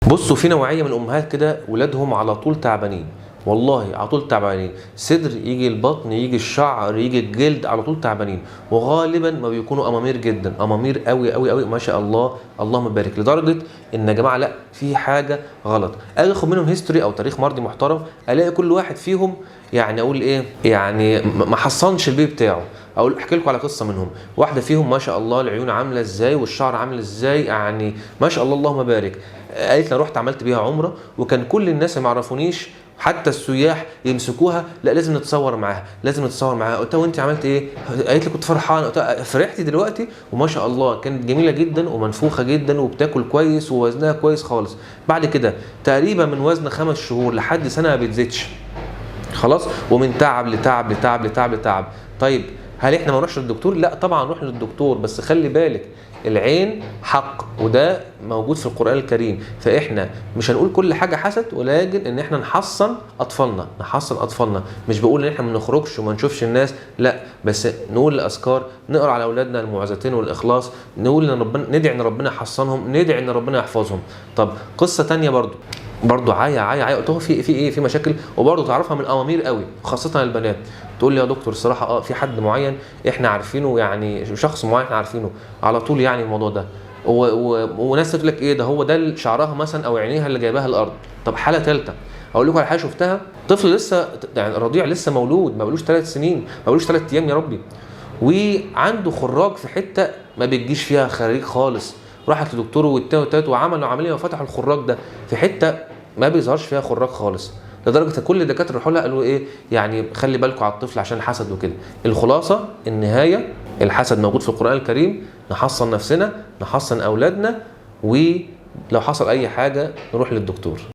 بصوا، في نوعية من الامهات كده ولادهم على طول تعبانين، والله على طول تعبانين، صدر يجي، البطن يجي، الشعر يجي، الجلد، على طول تعبانين. وغالبا ما بيكونوا امامير جدا، امامير قوي قوي قوي ما شاء الله اللهم بارك، لدرجة ان يا جماعة لا في حاجة غلط. اجي اخد منهم history او تاريخ مرضي محترم، الاقي كل واحد فيهم يعني اقول ايه، يعني ما حصنش البيبي بتاعه. اقول احكي لكم على قصة منهم، واحدة فيهم ما شاء الله العيون عامله ازاي والشعر عامل ازاي، يعني ما شاء الله اللهم بارك. قالت لي رحت عملت بيها عمره، وكان كل الناس اللي ما يعرفونيش حتى السياح يمسكوها، لا لازم نتصور معاها، لازم نتصور معاها. قلت لها وانت عملت ايه؟ قالت لي كنت فرحانة. قلت لها فرحتي دلوقتي؟ وما شاء الله كانت جميلة جدا ومنفوخه جدا وبتاكل كويس ووزنها كويس خالص. بعد كده تقريبا من وزن 5 شهور لحد سنة ما بتزيدش خلاص، ومن تعب لتعب لتعب لتعب لتعب. طيب هل احنا ما نروحش للدكتور؟ لا طبعا نروح للدكتور، بس خلي بالك العين حق، وده موجود في القرآن الكريم. فاحنا مش هنقول كل حاجة حسد، ولكن ان احنا نحصن اطفالنا، نحصن اطفالنا. مش بقول ان احنا ما نخرجش وما نشوفش الناس، لا، بس نقول الاذكار، نقرا على اولادنا المعوذتين والاخلاص، نقول ان ربنا، ندعي ان ربنا يحصنهم، ندعي ان ربنا يحفظهم. طب قصة تانية برضو عايا عايا عايا، قلت له في ايه، في مشاكل، وبرضو تعرفها من الامامير قوي خاصة البنات. تقول لي يا دكتور الصراحة في حد معين احنا عارفينه، يعني شخص معين احنا عارفينه على طول، يعني الموضوع ده وناس تقول لك ايه ده، هو ده شعرها مثلا او عينيها اللي جايباها الارض. طب حاله ثالثة اقول لكم على حاجة شفتها، طفل لسه يعني رضيع لسه مولود، ما بقالوش 3 سنين، ما بقالوش 3 ايام يا ربي، وعنده خراج في حتة ما بتجيش فيها خريج خالص. راحت لدكتور والتاني والتالت وعملوا عملية وفتحوا الخراج ده في حتة ما بيظهرش فيها خراج خالص، لدرجة كل الدكاترة راحوا لها قالوا ايه، يعني خلي بالكم على الطفل عشان حسد وكده. الخلاصة النهاية، الحسد موجود في القران الكريم، نحصن نفسنا، نحصن اولادنا، ولو حصل اي حاجة نروح للدكتور.